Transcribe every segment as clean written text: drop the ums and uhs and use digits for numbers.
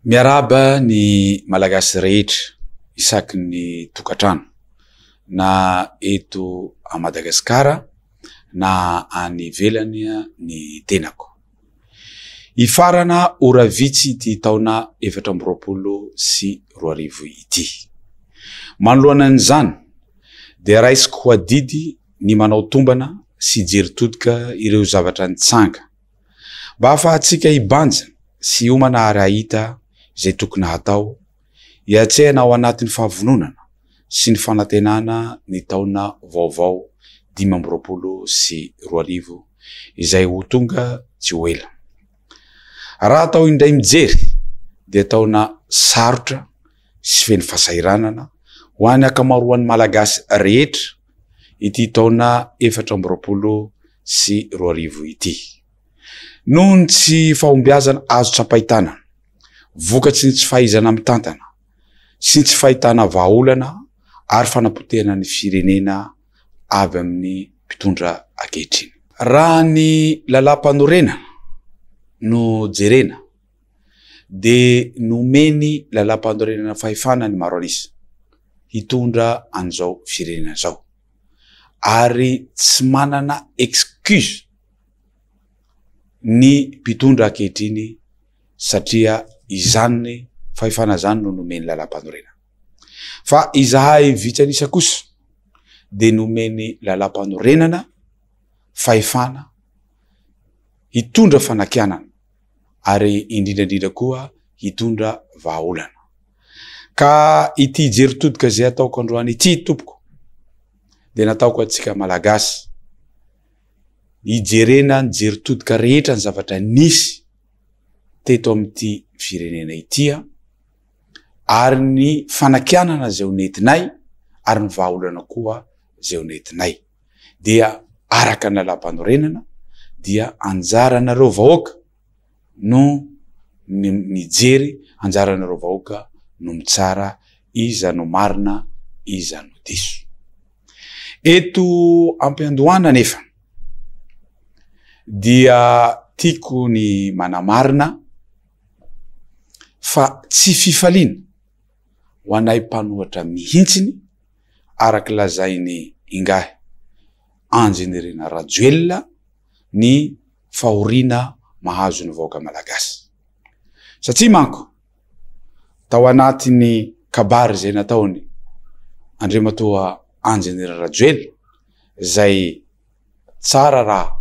Miarahaba ny Malagasy rehetra isaky ny tokantrano na eto a Madagasikara na any ivelany ny tenako. Hifarana ora vitsy ity taona 2024 ity. Manoloana an'izany dia raisiko ho adidy ny manao tombana sy jery todika ireo zavatra nitsanga Mba hahafahantsika hibanjina sy hiomana ary hahita izay tokony hatao, hiatrehana ao anatin'ny fahavononana sy ny fanantenana ny taona vaovao 2025 izay ho tonga tsy ho ela. Raha atao indray mijery dia taona sarotra sy feno fahasahiranana ho an'ny ankamaroan'ny Malagasy rehetra ity taona 2024 ity. Noho ny tsy fahombiazana azo tsapain-tanana, vokatry ny tsy fahaizana mitantana sy ny tsy fahitana vahaolana ary fanapotehana ny firenena avy amin'ny mpitondra ankehitriny. Raha ny lalàmpanorenana no jerena dia nomeny lalàmpanorenana fahefana ny maro an'isa hitondra an'izao firenena izao ary tsy manana excuse ny mpitondra ankehitriny satria izany fahefana izany no nomeny lalàmpanorenana. Fa izahay vitsy an'isa kosa dia nomeny lalàmpanorenana fahefana hitondra fanakianana ary indrindra indrindra koa hitondra vahaolana. Ka ity jery todika izay ataoko androany ity tompoko dia nataoko antsika Malagasy hijerena ny jery todika rehetra ny zavatra nisy teto amin'ity firenena ity ary ny fanakianana izay ho nentinay ary ny vahaolana koa izay ho nentinay. Dia araka ny lalàmpanorenana dia anjaranareo vahoaka no mijery, anjaranareo vahoaka no mitsara iza no marina, iza no diso. Eto ampiandohana anefa dia tiako ny manamarina fa tsy fifaliana ho anay mpanohatra mihintsiny araka lazain'i Ingahy Andry Nirina Rajoelina ny fahoriana mahazo ny vahoaka malagasy. Satria manko tao anatin'ny kabary izay nataony Andriamatoa Andry Nirina Rajoelina izay Tsara raha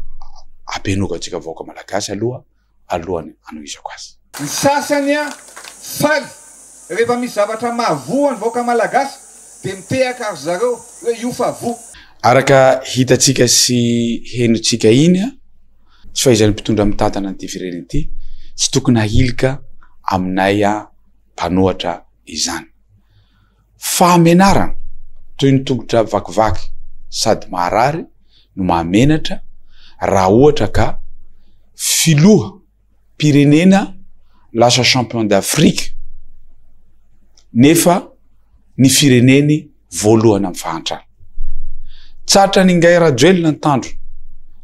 ampianoka antsika vahoaka malagasy aloha alohan'ny hanohizako azy. Ny sasany faly rehefa misy zavatra mahavoa ny vahoaka malagasy dia mitehaka ry zareo hoe io fa voa. Araka hitantsika sy henontsika iny, tsy fahaizan'ny mpitondra mitantana an'ity firenena ity, tsy tokony hahilika aminay mpanohatra izany. Fahamenarana, toy ny tongotra vakivaky sady maharary no mahamenatra raha ohatra ka filoha pirenena lasa champion d'Afrique nefa ny fireneny voalohany amin'ny fahantrana. Tratran'Ingahy Rajoelina ny tandrony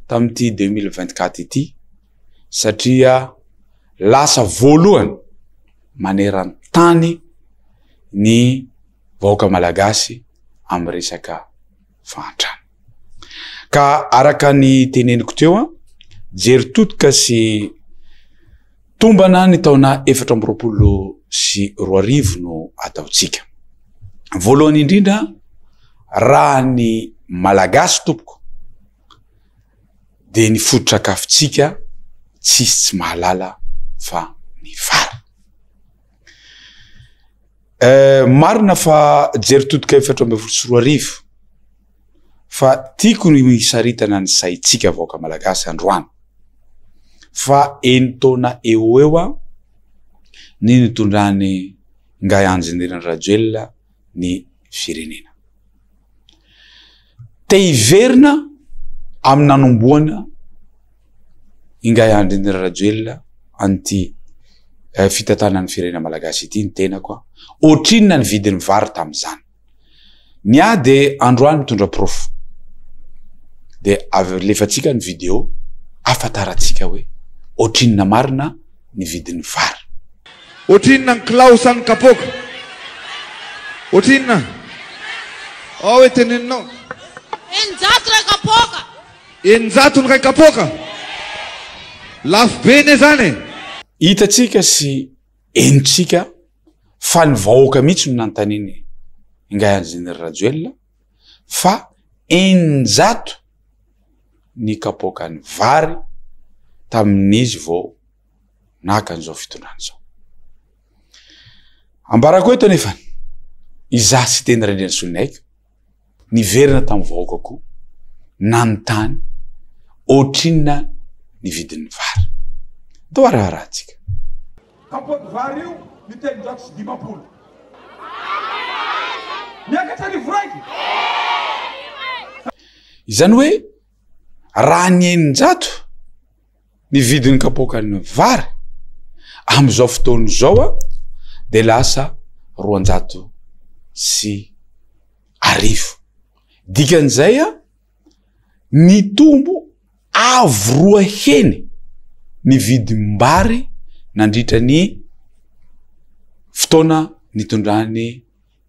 tamin'ity 2024 ity satria lasa voalohany maneran-tany ny vahoaka malagasy amin'ny resaka fahantrana. Ka araka ny teneniko teo an, jery todika sy tombana ny taona 2024 no ataontsika. Voalohany indrindra, raha ny malagasy tompoko dia ny foto-tsakafontsika tsisy tsy mahalala fa ny vary. Eh, marina fa jery todika 2014 fa tiako ny hisaritana ny saintsika vahoaka malagasy androany fa enin-taona eo ho eo ny nitondran'i Ngahy Andry Nirina Rajoelina ny firenena. Te hiverina amin'ny nanombohana Ingahy Andry Nirina Rajoelina an'ity eh, fitantanan'ny firenena malagasy ity ny tenako a. Ohatrinona ny vidin'ny vary tamin'izany? Ny ahy de androany mitondra porofo. De alefantsika ny video ahafantarantsika hoe ohatrinona marina ny vidin'ny vary. Ohatrinona ny kilao sa ny kapoaka? Ohatrinona? Ao hoe teneninao. 600 iray kapoaka. 600 ny iray kapoaka? Lafo be anie zany e! Hitantsika sy henontsika fa ny vahoaka mihitsy no nanontaniany Ingahy Andry Rajoelina fa 600 ny kapoakan'ny vary tamin'izy vao naka an'izao fitondrana izao. Ambarako eto anefa, izaho tsy teny Randrianasoloniaiko, niverina tamin'ny vahoaka koa, nanontany ohatrinona ny vidin'ny vary. Atao araharahantsika. Kapoaky vary io ny 350. Miakatra arivo raiky. Izany hoe raha ny 600 ny vidin'ny kapoakan'ny vary amin'izao fotoana izao a de lasa 1200. Dikan'izay a nitombo avo roa heny ny vidim-bary nandritra ny fotoana nitondrany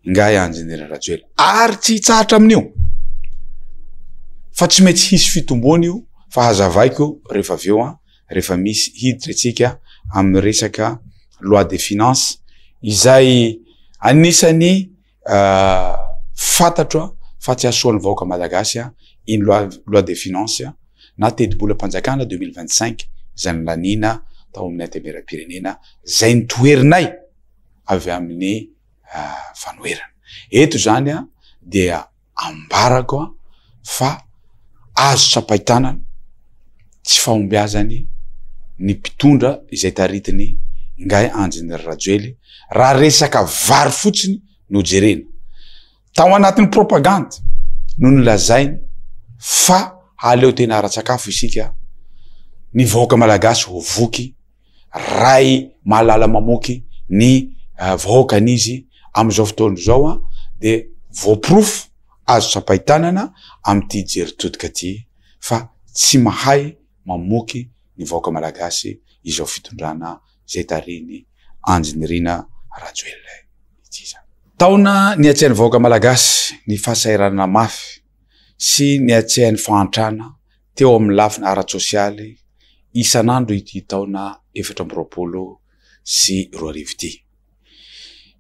Ingahy Andry Nirina Rajoelina ary tsy hitsahatra amin'io fa tsy maintsy hisy fitomboana io fa hazavaiko rehefa avy eo an, rehefa misy hiditra antsika amin'ny resaka loi de finance izay anisan'ny fantatro fa tsy hahasoa ny vahoaka malagasy iny loi loi de finance na tetibolam-panjakana 2025 izay nolaniana tao amin'ny antenimieram-pirenena izay nitoherinay avy amin'ny fanoherana. Eto izany dia ambarako fa azo tsapain-tanana tsy fahombiazany ny mpitondra izay taritiny Ingahy Andry Nirina Rajoely raha resaka vary fotsiny no jerena. Tao anatin'ny propagandy no nolazainy fa hahaleo tena ara-tsakafo isika, ny vahoaka malagasy ho voky ray mahalala mamoky ny vahoakany izy amin'izao fotoana izao an, de voaporofo azo tsapain-tanana amin'ity jery todika ity fa tsy mahay mamoky ny vahoaka malagasy izao fitondrana izay tarihin'i Andry Nirina Rajoelina ity izany. Taona niatrehan'ny vahoaka malagasy ny fahasahiranana mafy sy niatrehan'ny fahantrana teo amin'ny lafiny ara-tsosialy isan'andro ity taona 2024 ity.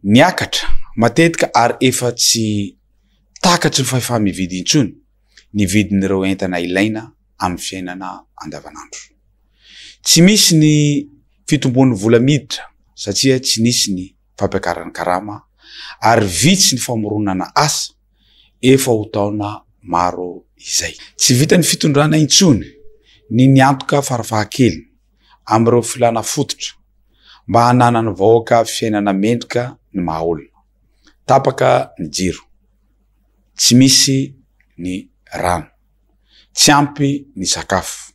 Niakatra matetika ary efa tsy takatry ny fahefa-mividy intsony ny vidin'ireo entana ilaina amin'ny fiainana andavanandro. Tsy misy ny fitomboan'ny vola miditra satria tsy nisy ny fampiakaran'ny karama ary vitsy ny famoronana asa efa ho taona maro izay. Tsy vitan'ny fitondrana intsony ny niantoka farafahakeliny amin'ireo filana fototra mba hananan'ny vahoaka fiainana mendrika ny maha olona. Tapaka ny jiro, tsy misy ny rano, tsy ampy ny sakafo,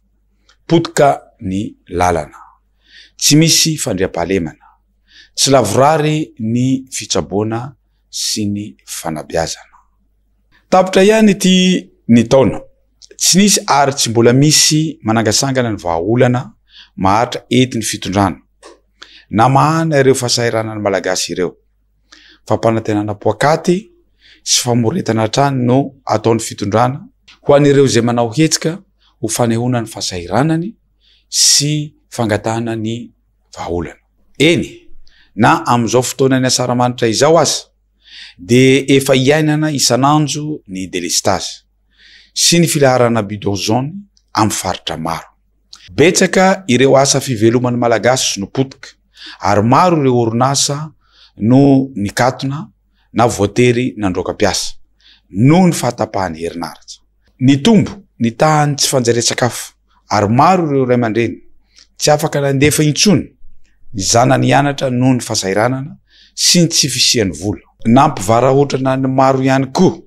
potika ny lalana, tsy misy fandriampahalemana, tsy lavorary ny fitsaboana sy ny fanabeazana. Tapitra ihany ity ny taona, tsy nisy ary tsy mbola misy manangasangana ny vahaolana maharitra entin'ny fitondrana namahana ireo fahasahiranan'ny Malagasy ireo. Fampanantenana poakaty sy famoretana hatrany no ataon'ny fitondrana ho an'ireo izay manao hetsika ho fanehoana ny fahasahiranany sy fangatahana ny vahaolana. Eny, na amin'izao fotoanan'ny asaramanitra izao aza dia efa iainana isan'andro ny delestazy sy ny filaharana bidon jaune amin'ny faritra maro. Betsaka ireo asa fiveloman'ny Malagasy no potika ary maro ireo orinasa no nikatona na voatery nandroaka mpiasa noho ny fahatapahan'ny herinaratra. Nitombo ny tahan'ny tsy fanjarian-tsakafo ary maro ireo ray aman-dreny tsy afaka nandefa intsony ny zanany hianatra noho ny fahasahiranana sy ny tsy fisian'ny vola. Nampivarahontrana ny maro ihany koa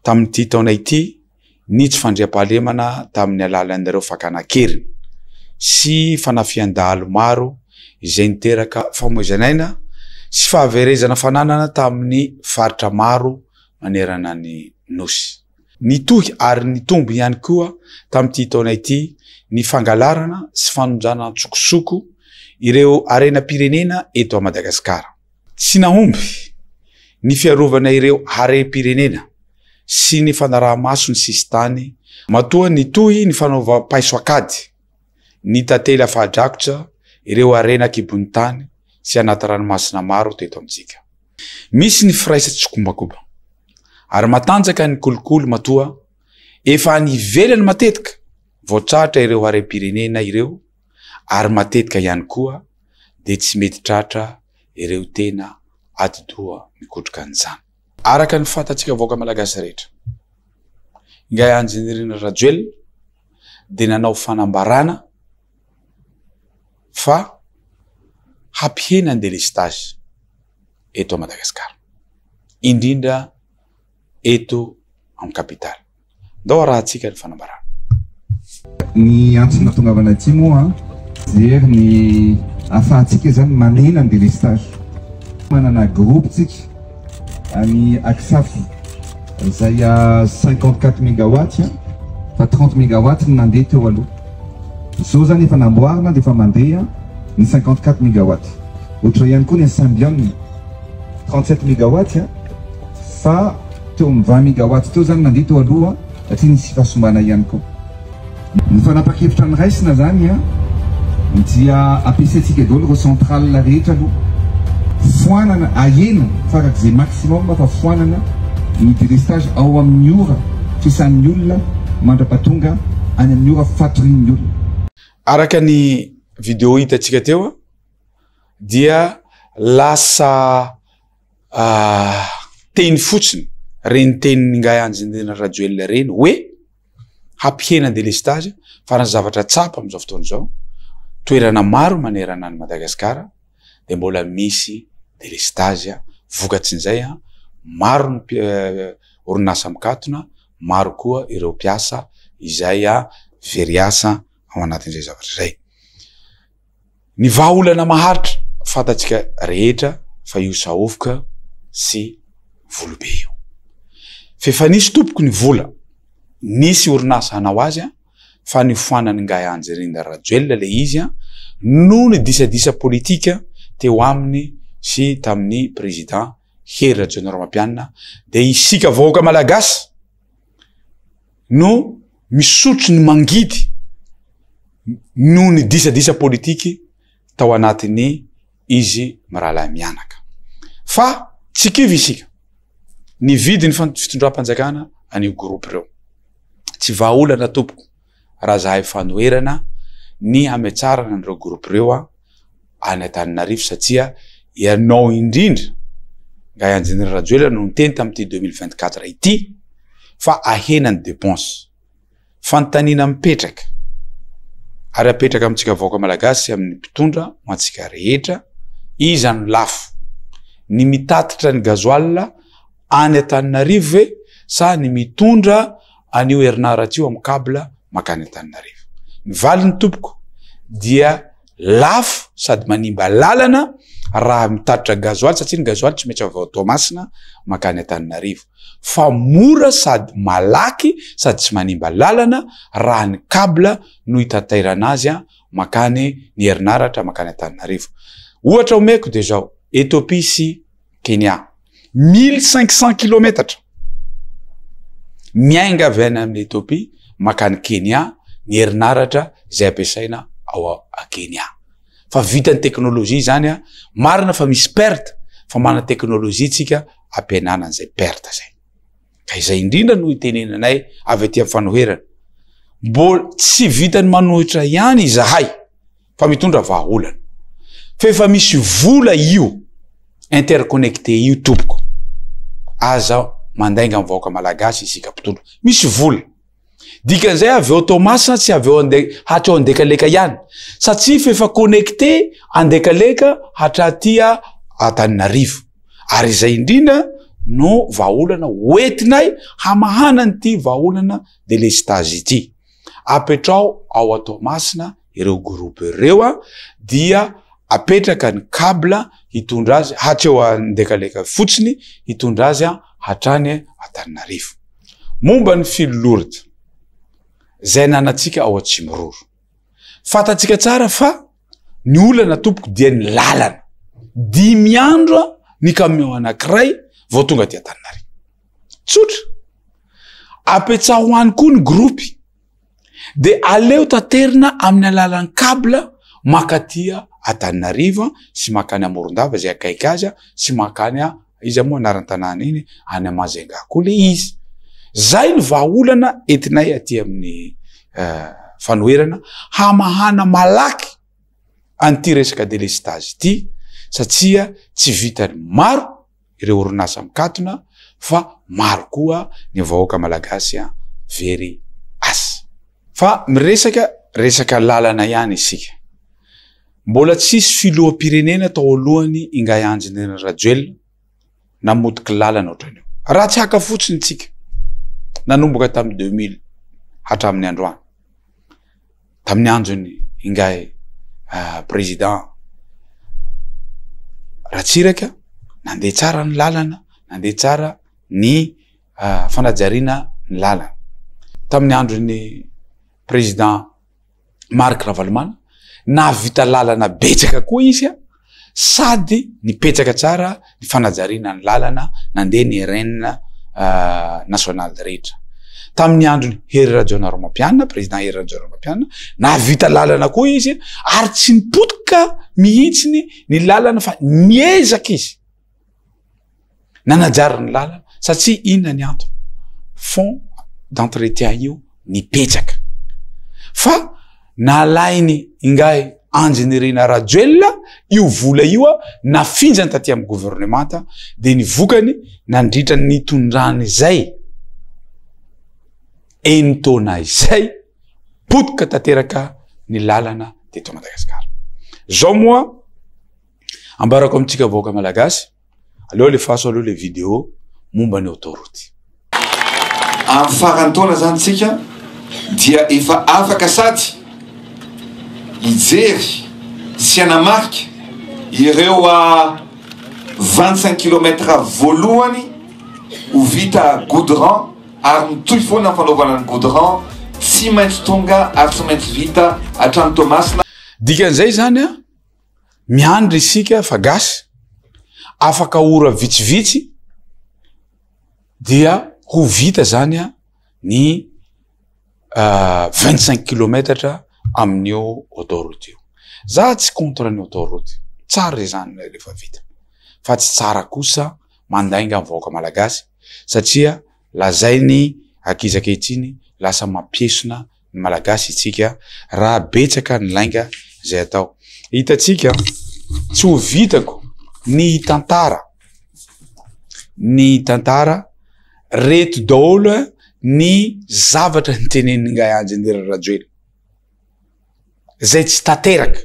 tamin'ity taona ity ny tsy fandriampahalemana tamin'ny alalan'ireo fakana an-keriny sy fanafihan-dahalo maro izay niteraka famoizan'aina sy fahaverezana fananana tamin'ny faritra maro manerana ny Nosy. Nitohy ary nitombo ihany koa tamin'ity taona ity ny fangalarana sy fanondrana an-tsokosoko ireo harenam-pirenena eto Madagasikara. Tsy nahomby ny fiarovana ireo harem-pirenena sy ny fanaraha-maso ny sisintany matoa nitohy ny fanaovam-paiso an-kady ny tantely afa-drakotra ireo harena an-kibon'ny tany sy anaty ranomasina maro teto amintsika. Misy ny firaisan-tsikombakomba ary matanjaka ny kolikoly matoa efa any ivelany matetika vao tratra ireo harem-pirenena ireo ary matetika ihany koa dia tsy mety tratra ireo tena atidoha mikotroka an'izany. Araka ny fantatsika vahoaka malagasy rehetra, Ingahy Andry Nirina Rajoelina dia nanao fanambarana fa hampihena ny délestage eto Madagasikara, indrindra eto amin'ny capitale. Ndao arahantsika ny fanambarana. Ny antony nahatongavana aty moa jery ny ahafahantsika izany manena ny délestage. Manana groupe tsika any Aksaf izay 54 mégawatts fa 30 mégawatts no nandeha teo aloha. Izao izany efa namboarina dia efa mandeha ny 54 mégawatts. Ohatr'izay ihany koa ny Symbion 37 mégawatts fa teo amin'ny 20 mégawatts teo izany nandeha teo aloha satria nisy fahasimbana ihany koa. Ny fanapahan-kevitra noraisina izany dia ampiasaintsika daholo ireo centrales rehetra aloha. Foanana, ahena farak'izay maximum fa foanana ny délestage ao amin'ny ora fiasan'ny olona mandra-pahatonga any amin'ny ora fatorian'ny olona. Araka ny video hitantsika teo dia lasa teny fotsiny reny tenin'ingahy Andry Nirina Rajoelina reny hoe hampihena ny delestazy fa raha ny zavatra tsapa amin'izao fotoana izao, toerana maro manerana an'i Madagasikara dia mbola misy delestazy vokatrin'izay maro ny orinasa mikatona, maro koa ireo mpiasa izay very asa ao anatin'izay zavatra izay. Ny vahaolana maharitra fantatsika rehetra fa io sahovoka sy volobe io. F'efa nisy tompoko ny vola, nisy orinasa hanao azy an, fa nofoanan'ingahy Andry Rinda Rajoelina le izy an, noho ny disadisa politika teo aminy sy tamin'ny président Hery Rajaonarimampianina, dia isika vahoaka malagasy no misotro ny mangidy noho ny disadisa politiky tao anatin'ny izy mirahalahy mianaka. Fa tsy kivy isika. Nividy ny fitondram-panjakana an'io groupe ireo. Tsy vahaolana tompoko raha zahay fanoherana ny hametsarana an'ireo groupe ireo a any Antananarivo satria ianao indrindra Ngahy Andry Rajoelina no niteny tamin'ity 2024 ity fa ahena ny dépense. Fanontaniana mipetraka ary apetraka amintsika vahoaka malagasy sy amin'ny mpitondra ho antsika rehetra, iza no lafo? Ny mitatitra ny gasoil any Antananarivo ve sa ny mitondra an'io herinaratra io amin'ny cable mankany Antananarivo? Ny valiny tompoko dia lafo sady manimba lalana raha mitatitra gasoil satria ny gasoil tsy maintsy avy ao Toamasina mankany Antananarivo fa mora sady malaky sady tsy manimba lalana raha ny cable no hitaterana azy mankany ny herinaratra mankany Antananarivo. Ohatra omeko dia izao, Ethiopie sy Kenya, 1500 kilometatra miainga avy any amin'ny Ethiopie mankany Kenya ny herinaratra izay ampiasaina ao Kenya. Fa vitan'ny teknolojia izany a, marina fa misy perte fa manana teknolojia tsika ampihenana an'izay perte zay. Ka izay indrindra no itenenanay avy aty amin'ny fanoherana. Mbola tsy vitan'ny manohitra ihany izahay fa mitondra vahaolana. Fa efa misy vola io interconnecté io tompoko. Aza mandainga amin'ny vahoaka malagasy isika mpitondra. Misy vola. Dikan'izay avy eo Toamasina tsy avy eo ande hatreo Andekaleka ihany satria f'efa connecté Andekaleka hatraty Antananarivo. Ary izay indrindra no vahaolana hoentinay hamahana an'ity vahaolana délestage ity. Apetrao ao a Toamasina ireo groupe ireo a, dia apetraka ny cable hitondra azy hatreo Andekaleka fotsiny hitondra azy hatrany Antananarivo. Momba ny fil lourde zay ananantsika ao Atsimiroro. Fantatsika tsara fa. Ny olana tompoko dia ny lalana. Dimy andro ny camion anankiray vao tonga aty Antananarivo. Tsotra. Apetsaho any koa ny gropy. De aleo taterina amin'ny alalan'ny cable mankaty Antananarivo sy mankany Morondava izay akaiky azy sy mankany iza moa anaran-tanàna iny any Majunga koa le izy. Zay ny vahaolana entinay aty amin'ny eh, fanoherana hamahana malaky an'ity resaka delestazy ity satria tsy vitan'ny maro ireo orinasa mikatona fa maro koa ny vahoaka malagasy very asa. Fa miresaka resaka lalana ihany isika. Mbola tsisy filoham-pirenena tao alohany Ingahy Andry Nirina Rajoelina namotiky lalana ohatran'io. Raha tsy haka fotsiny tsika nanomboka tamin'ny 2000 hatramin'ny androany. Tamin'ny androny Ingahy président Ratsiraka nandeha tsara ny lalana, nandeha tsara ny fanajariana ny lalana. Tamin'ny andron'ny président Marc Ravalomanana, nahavita lalana betsaka koa izy a, sady nipetraka tsara ny fanajariana ny lalana nandeha ny RN national rehetra. Tamin'ny andron'i Hery Rajaonarimampianina, président Hery Rajaonarimampianina, nahavita lalana koa izy ary tsy nipotika mihitsy ny lalana fa niezaka izy. Nanajary ny lalana satria inona ny antony? Fonds d'entretien io nipetraka fa nalainy ingahy Andry Nirina Rajoelina io vola io a, nafinjany taty amin'ny governemanta de ny vokany nandritra ny nitondrany izay enin-taona izay potika tanteraka ny lalana teto Madagasikara. Zao moa Ambarako amintsika vahoaka malagasy, aleo alefaso aloha le vidéo momba ny autoroute. Amin'ny faran'ny taona izany tsika dia efa afaka sady hijery sy hanamarika ireo 25 kilomètres voalohany ho vita goudron ary mitohy foana ny fanaovana ny goudron, tsy maintsy tonga ary tsy maintsy vita hatrany Toamasina. Dikan'izay izany an, Miandry isika fa gasy, afaka ora vitsivitsy dia ho vita zany ny 25 kilometatra amin'io autoroute io. Za tsy contre ny autoroute, tsara izany rehefa vita, fa tsy tsara kosa mandainga ny vahoaka malagasy satria lazainy ankizy ankehitriny lasa mampiesona ny Malagasy itsika raha betsaka ny lainga izay atao. Hitantsika, tsy ho vitako ny hitantara, ny hitantara reto daholo ny zavatra nitenenin'ingahy Andry Nirina Rajoelina izay tsy tanteraka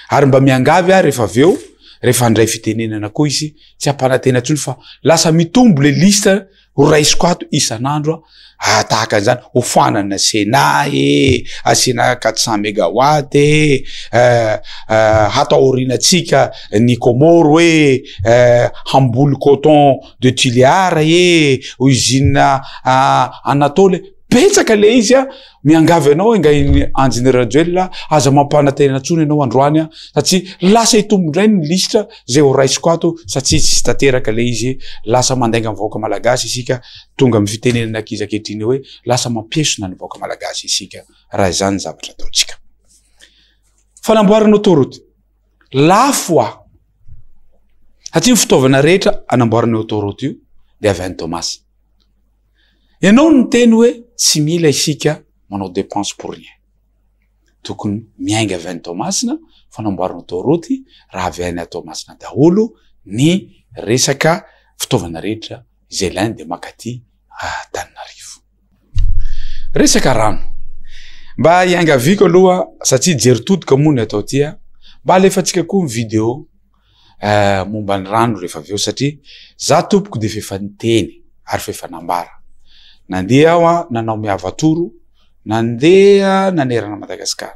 ary mba miangavy aho rehefa avy eo rehefa handray fitenenana koa izy tsy hampanantena intsony fa lasa mitombo le liste ho raisiko ato isan'andro ah, tahaka an'izany ho foanana Sénat e, asiana 400 mégawatt e, eh, eh, hatao aorianantsika ny Comores hoe eh, hamboly coton de Tuléar e, usine ah, Anatole, betsaka le izy a. Miangavy anao ingahy Andry Rajoelina, aza mampanantena intsony ianao androany a, satria lasa hitombo indray ny lisitra izay ho raisiko ato satria tsy tanteraka ilay izy, lasa mandainga ny vahoaka malagasy isika, tonga amin'ny fitenenana ankizy ankehitriny hoe lasa mampiesona ny vahoaka malagasy isika raha izany ny zavatra ataontsika. Fanamboarana autoroute, lafo a! Satria ny fitaovana rehetra anamboarana io autoroute io dia avy any Toamasina. Ianao no niteny hoe tsy mila isika manao dépense pour rien. Tokony miainga avy any Toamasina fanamboarana autoroute raha avy any Toamasina daholo ny resaka fitaovana rehetra izay ilaina dia mankaty Antananarivo. Resaka rano. Mba hiangaviako aloha satria jery todika moa ny atao aty a, mba alefantsika koa ny vidéo eh, momba ny rano rehefa avy eo satria za tompoko de f'efa niteny ary f'efa nambara. Nandeha aho a, nanao miavatoro, nandeha nanerana Madagasikara.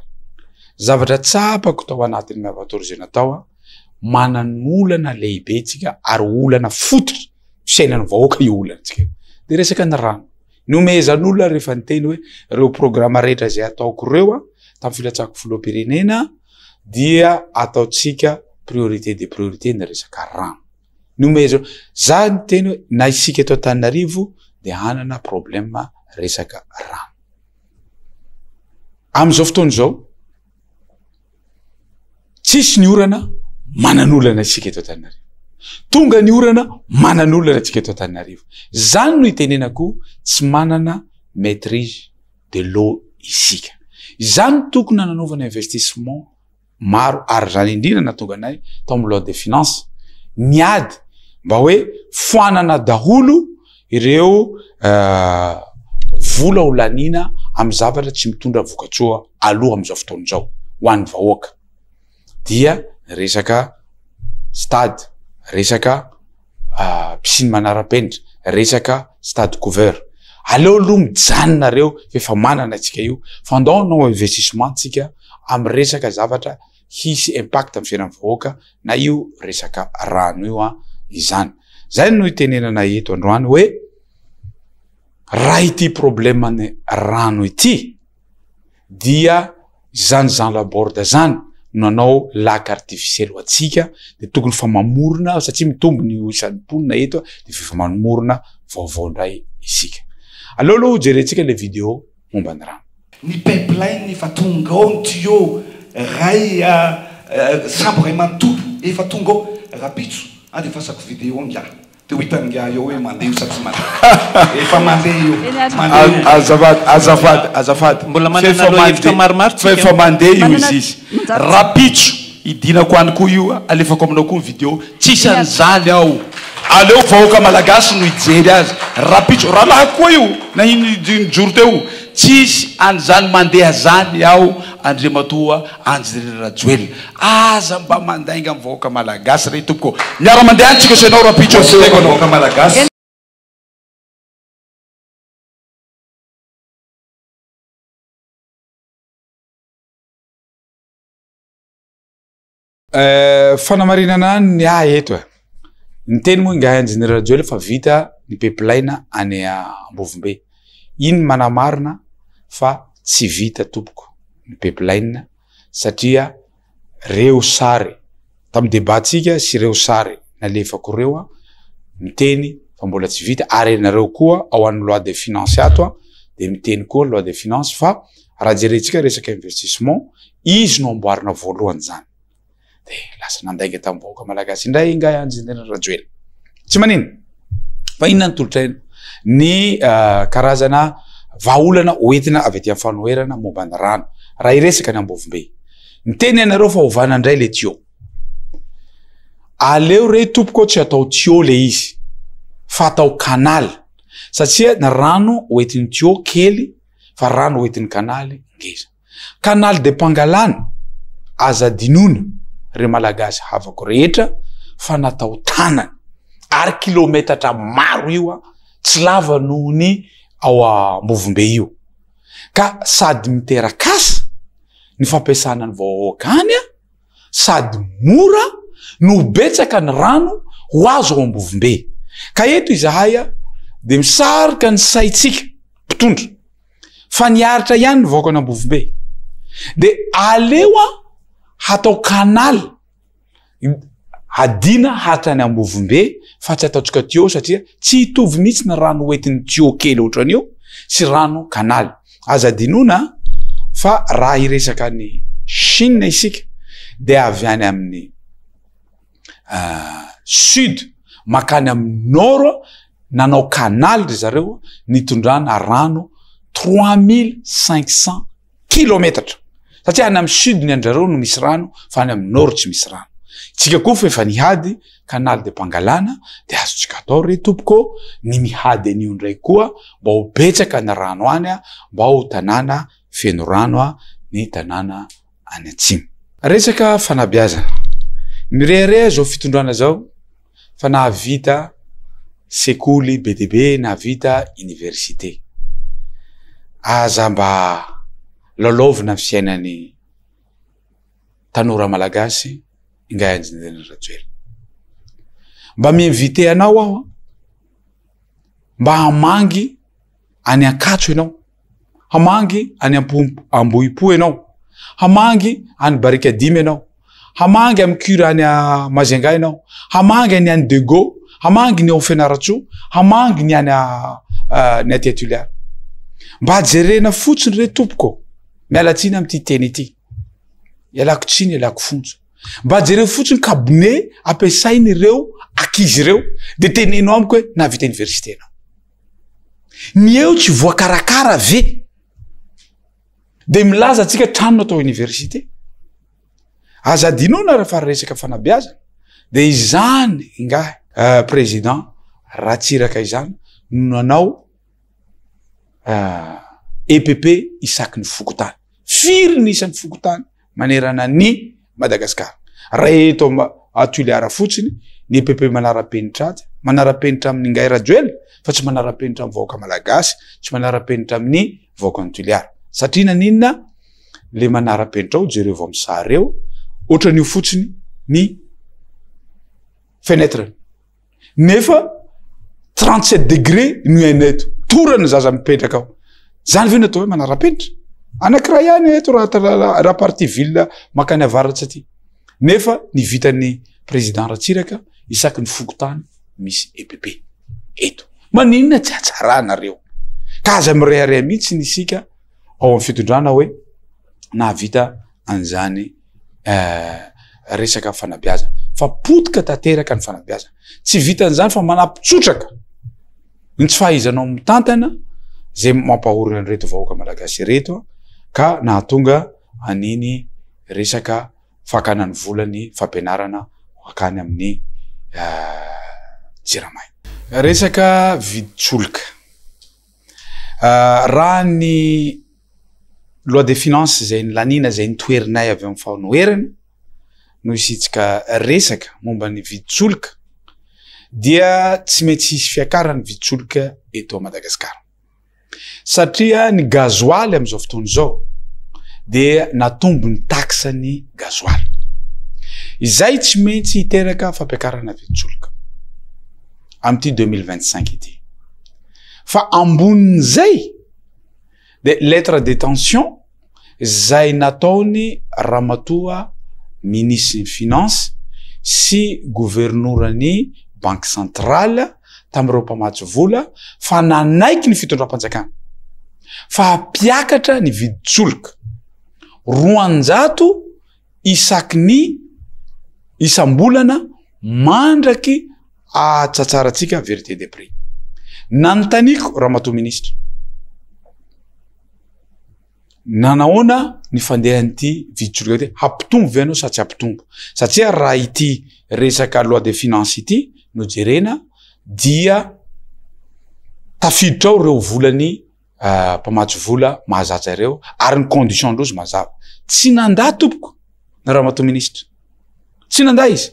Zavatra tsapako tao anatin'ny miavatoro izay natao a, manan'olana lehibe tsika ary olana fototra fiainan'ny vahoaka io olana tsika io. De resaka ny rano. Nomehezan'olona rehefa niteny hoe ireo programa rehetra izay ataoko ireo a, tamin'ny filatsahako filoham-pirenena, dia ataontsika priorité des priorités ny resaka rano. Nomezao, za niteny hoe na isika eto Antananarivo de hanana problème resaka rano. Am'izao fotoana izao, tsisy ny orana, manan'olana isika eto Antananarivo. Tonga ny orana, manan'olana tsika eto Antananarivo. Zany no itenenako tsy manana maitrise de l'eau isika. Izany tokony nanaovana investissement maro ary izany indrindra nahatonga anay tao amin'ny loi de finance niady mba hoe foanana daholo ireo vola ho laniana amin'ny zavatra tsy mitondra vokatsoa aloha amin'izao fotoana izao ho an'ny vahoaka dia resaka stade, resaka piscine manara-penitra, resaka stade couvert. Aleo aloha mijanona reo fa efa manana antsika io fa andao hanao investissement tsika amin'ny resaka zavatra hisy impact amin'ny fiainan'ny vahoaka na io resaka rano io an izany. Zay no itenenana eto androany hoe raha ity problème ny rano ity dia Izany Jean Laborde zany no nanao lac artificiel ho antsika de tokony fa mamorona satria mitombo ny isan'ny mponina eto de efa mamorona vaovao indray isika. Aleo aloha ho jerentsika le video momba ny rano. Ny pipeline efa tonga ao ny tuyau ray sambo ray manontolo efa tonga ao rapitso andefasako video ingahy. Dia ho hitan'i ingahy eo hoe mandeha io sa tsy mandeha. Efa mandeha io. Mandeha io. Azafady, azafady, azafady. Mbola Fa manana efa lohahevitra mandeha, maromaro fa tsika. efa mandeha io Manana izy izy. manjary tsy. Rapitso, hidinako any koa io, alefako aminao koa ny video. Tsisy Eny ary. an'izany ao. Aleo vahoaka malagasy no hijery azy. Rapitso, rahalahiko koa io, na iny nijoro teo. Tsisy an'izany mandeha zany ao Andriamatoa Andry Rajoelina. Aza mba mandainga am vahoaka malagasy re tompoko. Miara mandeha any tsika sy anao rapitso Voaseho jereko anao. vahoaka malagasy. Eh, fanamarinana ny ahy eto e. Niteny moa ingahy Injeniera Rajoelina fa vita ny pipeline any Ambovombe. Iny manamarina fa tsy vita tompoko ny pipeline satria reo sary tamin'ny debat tsika sy reo sary nalefako reo a miteny fa mbola tsy vita ary ianareo koa ao an'ny loi de finance ato a de miteny koa loi de finance fa raha jerentsika resaka investissement izy no amboarina voalohany zany de lasa nandainga tamin'ny vahoaka malagasy indray ingahy Andry Rajoelina. Tsy manino fa inona ny tolotra ino ny karazana vahaolana hoentina avy aty amin'ny fanoherana momba ny rano raha hiresaka ny Ambovombe. Miteny ianareo fa ovana indray le tuyau. Aleo re tompoko tsy atao tuyau le izy fa atao canal satria ny rano hoentin'ny tuyau kely fa rano hoentin'ny kanaly ngeza. Canal de Pangalana, aza adinoina ry Malagasy havako rehetra fa natao tanana ary kilometatra maro io a, tsy lava noho ny ao Ambovombe io. Ka sady miterak'asa ny fampiasana ny vahoaka any a, sady mora no betsaka ny rano ho azo ao Ambovombe. Ka eto izahay a, de misarika ny saintsika mpitondra fa niaritra ihany ny vahoakan'Ambovombe de aleo a hatao canal hadina hatrany Ambovombe fa tsy ataontsika tuyau satria tsy hitovy mihitsy ny rano hoentin'ny tuyau kely ohatran'io sy rano canal. Aza adinoina fa raha hiresaka any Chine isika de avy any amin'ny sud makany amin'ny nord nanao canal ry zareo nitondrana rano 3500 kilometatra satria any amin'ny sud ny andrareo no misy rano fa any amin'ny nord tsy misy rano. Tsika koa fa efa nihady canal de Pangalana de azontsika atao re tompoko ny mihady an'io indray koa mba ho betsaka ny rano any mba ho tanàna feno rano ny tanàna any atsimo. Resaka fanabeazana. Mirehareha zao fitondrana zao fa nahavita sekoly be dia be, nahavita université. Aza mba lalaovina ny fiainan'ny tanora malagasy Ingahy Andry Rajoelina. Mba mi-inviter anao aho mba hamangy any Ankatso ianao, hamangy any Ambohipo ianao. Hamangy any Barikadimy ianao, hamangy amin'ny cure any Majunga ianao, hamangy ny any Dego, hamangy ny ao Fianarantsoa, hamangy ny any ny aty Toliara. Mba jerena fotsiny re tompoko, miala tsiny amin'ity teny ity, ialako tsiny, ialako fonja. Mba jereo fotsiny cabinet ampiasain'ireo ankizy ireo, de teneno amiko hoe nahavita université ianao. Ny eo tsy voakarakara ve? De milaza antsika trano natao université. Aza adinoina raha fa resaka fanabeazana de izany ingahy euh, président Ratsiraka izany no nanao euh, EPP isaky ny fokontany. Firy ny isan'ny fokontany manerana an'i Madagasikara. Raha eto a Toliara fotsiny ny EPP manara-penitra azy, manara-penitra amin'ny Ingahy Rajoelina fa tsy manara-penitra amin'ny vahoaka malagasy, tsy manara-penitra amin'ny vahoakan'i Toliara. Satria naninona le manara-penitra ao, jereo vao amin'ny sary eo, ohatran'io fotsiny ny fenêtre. Nefa 37 degré no iaina eto, torana ny zaza mipetraka ao. Zany ve no atao hoe manara-penitra? Anankiray ihany eto raha raha partie ville mankany avaratra aty. Nefa ny vitan'ny président Ratsiraka isaky ny fokontany misy EPP eto. Maninona tsy hatsaranareo? Ka aza mirehareha mihitsy ny isika ao amin'ny fitondrana hoe nahavita an'izany resaka fanabeazana fa potika tanteraka ny fanabeazana. Tsy vitan'izany fa manampitsotraka ny tsy fahaizanao mitantana zay mampahorina an'ireto vahoaka malagasy ireto ka nahatonga an'iny resaka fakana ny volan'ny fampianarana ho akany amin'ny jirama. Resaka vidin-tsolika. Raha ny loi de finance izay nilaniana izay nitoherinay avy amin'ny fanoherana no isitsika resaka momba ny vidin-tsolika dia tsy maintsy hisy fiakaran'ny vidin-tsolika eto Madagasikara. Satria ny gazoaly amin'izao fotoana izao dia natombo ny taxe ny gazoaly. Izay tsy maintsy hiteraka fampiakarana vidin-tsolika amin'ity 2025 ity. Fa ambonin'izay de lettre de tension zay nataony ramatoa minisitry ny finance sy governoran'ny banque centrale tamin'ireo mpamatsy vola fa nanaiky ny fitondram-panjakana fa hampiakatra ny vidin-tsolika 200 isaky ny isam-bolana mandraky ahatsatsarantsika vérité des prix. Nanontaniako ramatoa minisitra, nanahoana ny fandehan'ity vidin-tsolika ity, hampitombo ve ianao sa tsy hampitombo? Satria raha ity resaka loi de finance ity no jerena dia tafiditra ao ireo volan'ny mpamatsy vola mahazatra ireo ary ny condition ndrozy mazava. Tsy nandà tompoko ny ramatoa minisitra. Tsy nandà izy.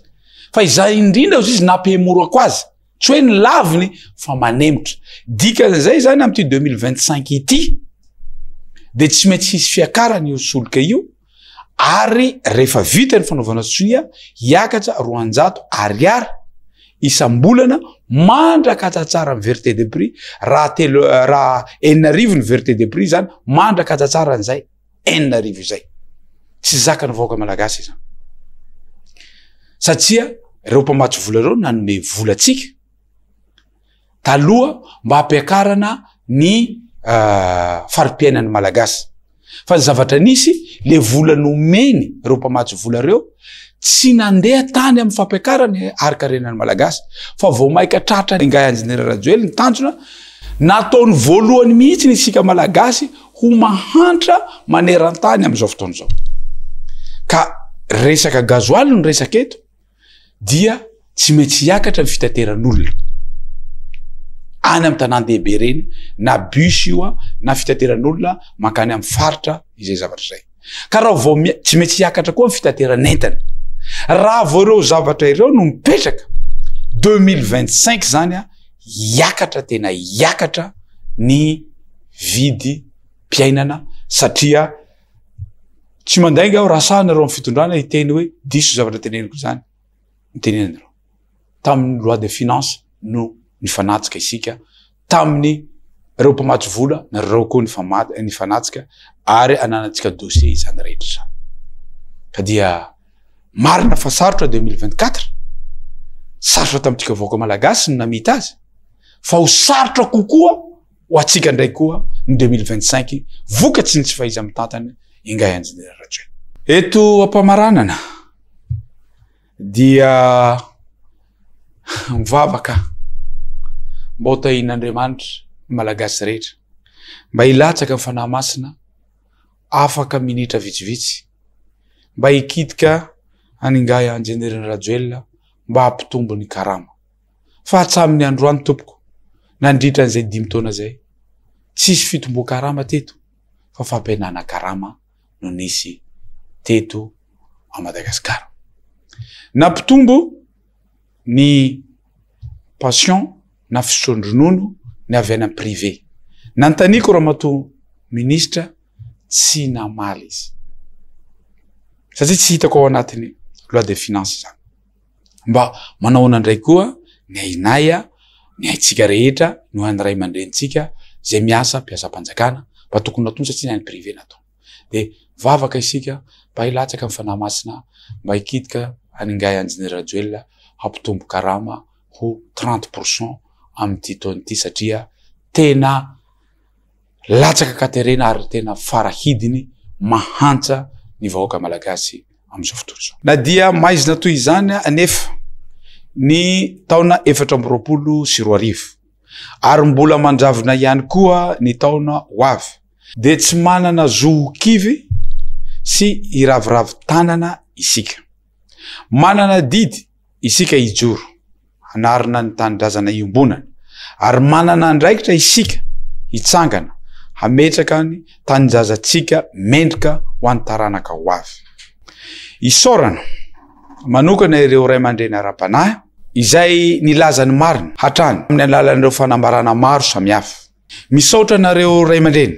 Fa izay indrindra ozy izy nampihemorako azy. Tsy hoe ny laviny fa manemotra. Dikan'izay zany amin'ity 2025 ity de tsy maintsy hisy fiakarana io solika io ary rehefa vita ny fanaovana sonia hiakatra 200 ariary isam-bolana mandrakatsatsara ny vérité de prix raha telo raha 6000 ny vérité de prix zany mandrakatsatsara an'izay 6000 izay. Tsy zakan'ny vahoaka malagasy izany. Satria ireo mpamatsy vola ireo nanome vola antsika taloha mba hampiakarana ny fari-piainan'ny malagasy. Fa ny zavatra nisy, le vola nomeny ireo mpamatsy vola ireo tsy nandeha tany amin'ny fampiakarana harin-karenan'ny malagasy fa vao maika tratra Ingahy Injeniera Rajoelina ny tanjona nataony voalohany mihitsy ny isika malagasy ho mahantra maneran-tany amin'izao fotoana izao. Ka resaka gasoil no resaka eto dia tsy maintsy hiakatra ny fitateran'olona any amin'ny tanàn-dehibe ireny na bus io a na fitateran'olona mankany amin'ny faritra izay zavatra izay. Ka raha vao tsy maintsy hiakatra koa ny fitateran'entana. Raha vao ireo zavatra ireo no mipetraka 2025 zany a hiakatra tena hiakatra ny vidim-piainana satria tsy mandainga aho raha sahy nareo amin'ny fitondrana hiteny hoe diso zavatra teneniko izany, mitenena nareo. Tamin'ny loi de finance no nifanatsika isika tamin'ny. Ireo mpamatsy vola nareo koa nifanatsika ary ananantsika dossier izany rehetra izany. Ka dia marina fa sarotra 2024, sarotra tamintsika vahoaka malagasy ny namita azy, fa ho sarotra kokoa ho antsika indray koa ny 2025 vokatry ny tsy fahaiza-mitantana Ingahy Andry Rajoelina. Eto am-pamaranana dia mivavaka mba ho tahian'Andriamanitra ny Malagasy rehetra, mba hilatsaka ny Fanahy Masina afaka minitra vitsivitsy, mba hikitika an'Ingahy Andry Rajoelina mba hampitombo ny karama. Fa hatramin'ny androany tompoko, nandritra an'izay dimy taona izay, tsisy fitomboan-karama teto fa fampihenana karama no nisy teto a Madagasikara. Nampitombo ny pension na fisotroan-dronono ny avy any amin'ny privé. Nanontaniako ramatoa minisitra, tsy namaly izy satria tsy hitako ao anatin'ny loi de finance izany. Mba manao ahoana indray koa ny ainay, ny aintsika rehetra, no an'ny ray aman-drenintsika izay miasa mpiasam-panjakana, mba tokony natao satria ny any privé natao. De vavaka isika mba hilatsaka ny Fanahy Masina mba hikitika an'ingahy Andry Rajoelina hampitombo karama ho 30 pourcent amin'ity taona ity satria tena latsaka an-katerena ary tena farahidiny mahantra ny vahoaka malagasy amin'izao fotoana izao. Na dia maizina toy izany anefa ny taona 2024 ary mbola mandravona ihany koa ny taona ho avy dia tsy manana zo ho kivy sy hiraviravy tanana isika. Manana adidy isika hijoro hanarina ny tanindrazana iombonana ary manana andraikitra isika hitsangana hametraka ny tanindrazantsika mendrika ho an'ny taranaka ho avy. Isaorana manokana ireo ray aman-dreny ara-panahy izay nilaza ny marina hatrany amin'ny alalan'ireo fanambarana maro samihafa. Misaotra anareo ray aman-dreny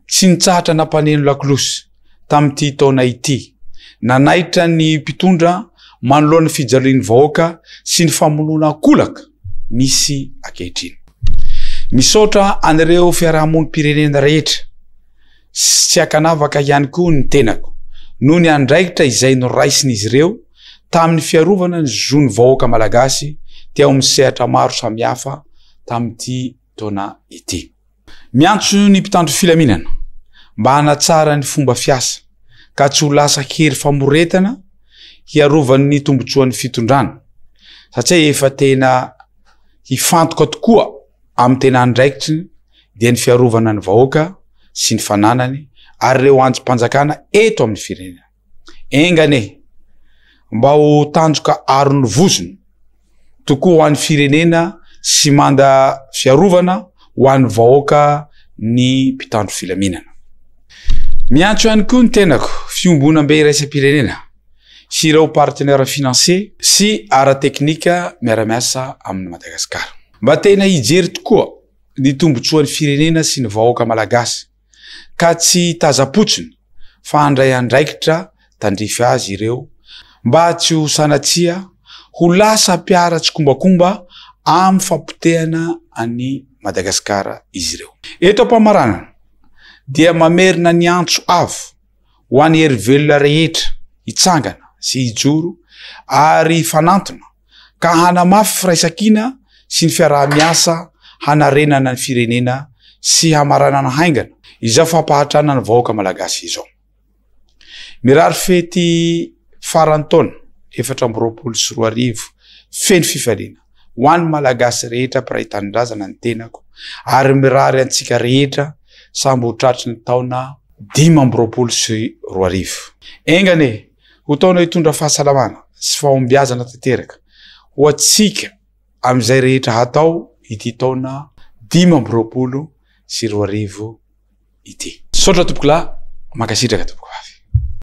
tsy nitsahatra nampaneno lakolosy tamin'ity taona ity, nanaitra ny mpitondra manoloana ny fijalian'ny vahoaka sy ny famonoana ankolaka misy ankehitriny. Misaotra an'ireo fiarahamonim-pirenena rehetra sy tsy ankanavaka ihany koa ny tenako noho ny andraikitra izay noraisin'izy ireo tamin'ny fiarovana ny zon'ny vahoaka malagasy teo amin'ny sehatra maro samihafa tamin'ity taona ity. Miantso ny mpitandro filaminana mba hanatsara ny fomba fiasa ka tsy ho lasa hery famoretana hiarovany ny tombontsoan'ny fitondrana satria efa tena hifantoka tokoa amin'ny tena andraikitry dia ny fiarovana ny vahoaka sy ny fananany ary ireo andrim-panjakana eto amin'ny firenena. Enga anie mba ho tandroka aron'ny vozona tokoa ho an'ny firenena sy manda fiarovana ho an'ny vahoaka ny mpitandro filaminana. Miantso ihany koa ny tenako fiombonambe iraisam-pirenena sy ireo partenaires financiers sy ara-teknika miara-miasa amin'i Madagasikara. Mba tena hijery tokoa ny tombotsoan'ny firenena sy ny vahoaka malagasy ka tsy hitazam-potsiny fa handray andraikitra tandrify azy ireo mba tsy ho sanatria ho lasa mpiara-tsikombakomba amin'ny fampotehana an'i Madagasikara izy ireo. Eto am-pamaranana dia mamerina ny antso avo ho an'ny hery velona rehetra hitsangana sy hijoro ary hifanantona ka hanamafy firaisankina sy ny fiaraha-miasa hanarenana ny firenena sy hamaranana haingana izao fampahatrana ny vahoaka malagasy izao. Mirary fety faran'ny taona 2024 feno fifaliana ho an'ny Malagasy rehetra mpiray tanindrazana ny tenako ary mirary antsika rehetra samby ho tratry ny taona 2025. Enga anie Ho taona hitondra fahasalamana sy fahombiazana tanteraka ho antsika amin'izay rehetra hatao ity taona 2025 ity. Misaotra tompokolahy, mankasitraka tompoko.